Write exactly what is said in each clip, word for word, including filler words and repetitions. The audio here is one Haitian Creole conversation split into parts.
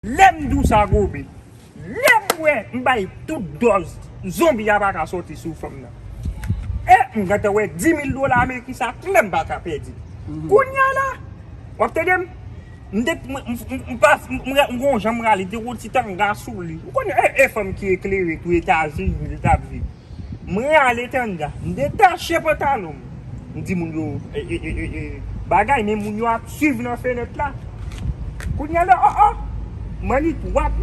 Lè m di w sa, gobe. Lè m wè m bay tout dòz, zonbi a pa ka sòti sou fanm nan. E m gentan wè di mil dola ameriken sa klè m pa ka pèdi. Kounye a la, w ap tande m? M te, m, m, m, m pa, m, m, m gon jan m rale, te gon ti tanga sou li. Ou konnen, e, e fanm ki eklere tou, Etazini li t ap viv. M rale tanga, m detache pantalon m. M di moun yo, e, e, e, e, e, bagay, men moun yo ap swiv nan fenèt la. Kounye a la, o, o, m annik w ap,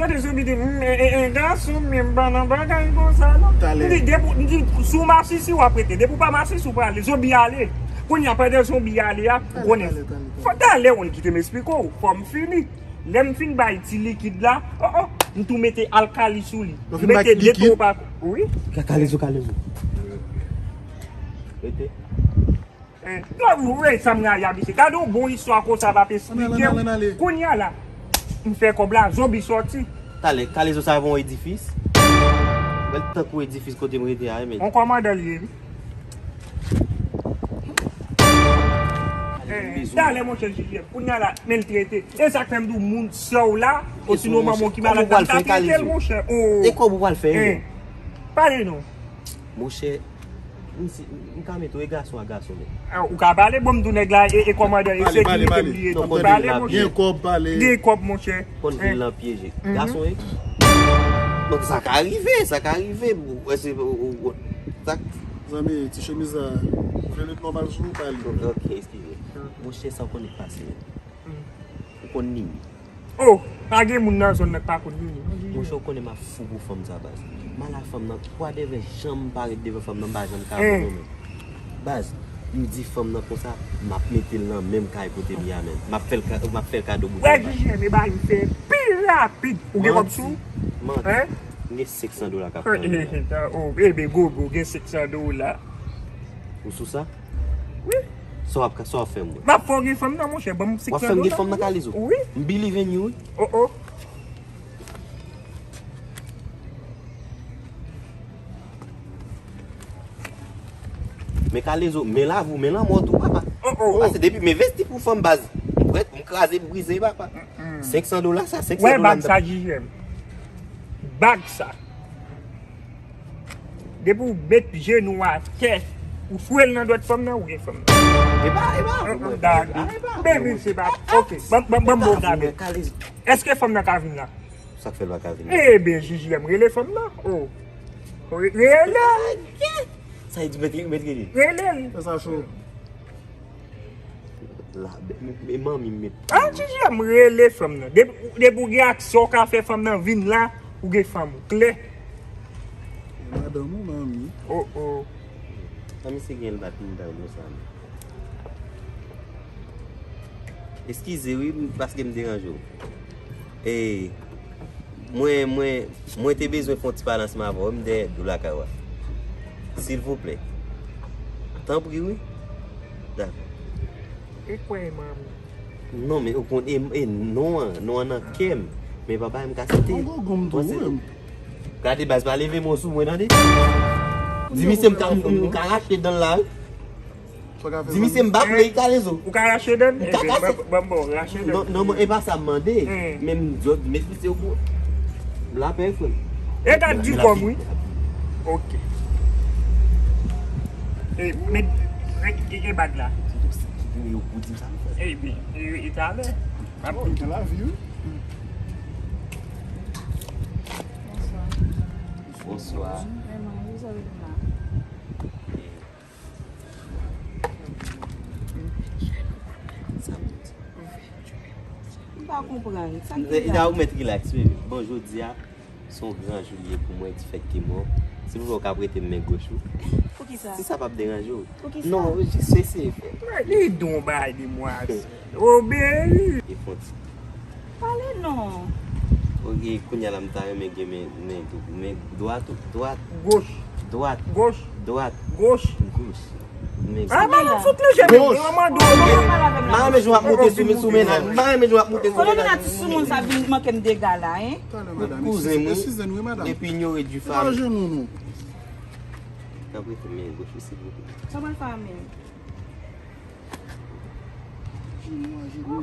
tande zonbi di, "M, e, e, e, gason, men m pa nan bagay konsa, non." M di, "Depi w, m di, si w masisi, w ap rete. Depi w pa masisi, w prale." Zonbi ale. Kounye a, pandan zonbi ale a, ou konnen. Fò talè w kite m esplike w, fò m fini. Lè m fin bay ti likid la, o, o, m tou mete alkali sou li. M mete de tro pa. Wi. Kalezo, kalezo. Rete. Gade, ou wè sa m rayi a, mesye. Gade yon bon istwa konsa, m ap esplike w. Kounye a la, m fè kòb la, zonbi sòti. Talè, kalezo sa yon edifis. Bèl tankou edifis kote m rete a, men. On kòmandan li ye, wi. Talè, monchè, J J M. Kounye a la, men l trete. E sa k fè m di w moun sè w la, osinon manman w ki malad la, m ta trete l, monchè. E kòb ou pral fè? Pale non. Monchè, m si, m ka mete w e gason a gason, men. Ou ka pale, bon, m di w nèg la, e, e kòmandan, e sekirite m li ye, tou pale, monchè. Gen kòb, pale. Gen kòb, monchè. Konn vin lan pyeje. Gason, e? Donk, sa ka rive, sa ka rive. Ou wè se, ou, ou, ou, sa. Zanmi, ti chemiz la, vle ret nòmal sou ou, pale. Ok, eskize. Monchè, sa w konnen k pase, men. Ou konn Nini? Oh, pa gen moun nan zòn nan k pa konn Nini, non, J J. Monchè, ou konnen m ap fou pou fanm sa, baz. M al a fanm nan, kwa devè janm parèt devan fanm nan, m pa janm ka abandone. Baz, m di fanm nan konsa, m ap mete l nan menm kay kote m ye a menm. M ap fè l ka-, m ap fè l kado bouton. Wè, J J M, e bagay m fè pi rapid. Ou gen kòb sou? Manti. M gen senk san dola k ap tann ou la. Oh, ebe, gogo, gen senk san dola. Ou sou sa? Wi. Sa w ap, sa w ap fè m, mwen? M ap fè w gen fanm nan, monchè. Ban m senk san dola. W ap fè m gen fanm nan, kalezo? Wi. M believe in you, wi. Oh, oh. Men kalezo, men lavi w, men lanmò tou, papa. Oh, oh, oh. Pase depi m envesti pou fanm, baz, m prèt pou m kraze, m brize, papa. Senk san dola sa, senk san dola. Wè bag sa, J J M. Bag sa. Depi w met jenou w atè, ou foure l nan dwèt fanm nan, ou gen fanm nan. Epa, epa. Baby, se pa. Ok, ban m, ban m, ban m bon gade. Èske fanm nan ka vin la? Sa k fè l pa ka vin la? Ebyen, J J M, rele fanm nan. Oh. Re-, rele. Sa e di, mèt, mèt rele. Rele l. Fè sa cho. La, men, men manmi m met. An, J J M, rele fanm nan. Depi, depi w gen aksyon w ka fè fanm nan vin la, ou gen fanm ou. Klè. Madanm ou, manmi. Oh, oh. An, misye gen l bat moun ta yo konsa, men. Eskize wi, paske m deranje w. E, mwen, mwen, mwen te bezwen fè yon ti pale ansanm avè w, m dèyè do lakay ou a. Silvouplè. Tanpri wi. Dakò. E kwè e manmi. Non, men ou konn, e, e non an, non an nan kè m. Men papa m ka site. Bon, bon, bon, bon. Gade baz, pa leve mo sou mwen, tande. Di misye m ka, m, m ka rache dan l la, wi. Di misye m pa vle, kalezo. Ou ka rache dan? M ka kase. Ban m bon, rache dan. Non, non, e pa sa m mande. Men m di w, met misye o kou. Lapè, frè m. E gad di kòm, wi. Ok. E, met, e, e, e bag la. Yo pou di m sa m fè. E, bi, e, e, talè. M ap di. Nan lavi, wi. Bonswa. Bonswa. Sa m di. M pa konprann. Sa k gen la? Ou mèt rilaks, baby. Bon, jodi a, se yon gran jou li ye pou mwen, difèt ke mò. Silvouplè, ou ka prete m men goch ou? Poukisa? Si sa p ap deranje w. Poukisa? Non, jis eseye fè. Li don bay demwazèl. Obeyi. E fon ti. Pale non. Ok, kounye a la, m ta renmen gen men, men, men dwat, dwat. Goch. Dwat. Goch. Dwat. Goch. Goch. Men. Ah, madanm, fout nou jèn, mwen mande w. M pa renmen jan w ap monte sou men, sou mennaj. M pa renmen jan w ap monte sou mennaj. Konnen mennaj sou moun sa vin manke m dega la, hein? Kouzen mwen. Epi inyore di fanmi. Tanpri, men goch ou, silvouplè. Sa w pral fè a menm?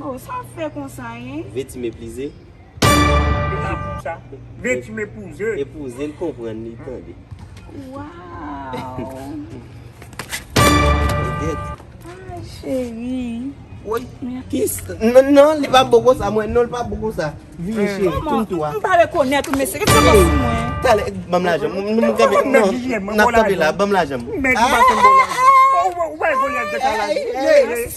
Oh, sa w fè konsa, en? Veti meprize. Veti pou sa. Veti meprize. Epouze l, konprann li, tande. Wow. Gèt. Ay, cheri. Woy. Kis. Non, non, li pa bon konsa, mwen. Non, li pa bon konsa. Vini, cheri. Tounn tou a. M pa rekonèt ou, mesye. Kèt sa pase mwen? Talè, ban m lajan. Nou, nou kanpe. Non, n ap kanpe la. Ban m lajan. Mèg ou pa konn bon lajan. Ou wè Golyat gen talè.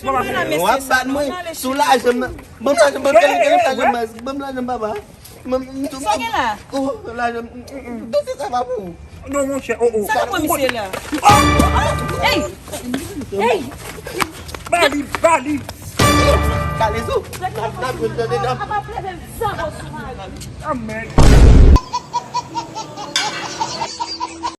W ap bat mwen sou lajan m nan. Ban m lajan, ban m lajan, ban m lajan, papa. Sa gen la? Oh, lajan. Dosye sa pa pou ou. Non, monchè, oh, oh. Sa k ap pran misye la? Hey! Hey! Bali, bali! Kalezo! N ap jwenn nan dedan. Amen.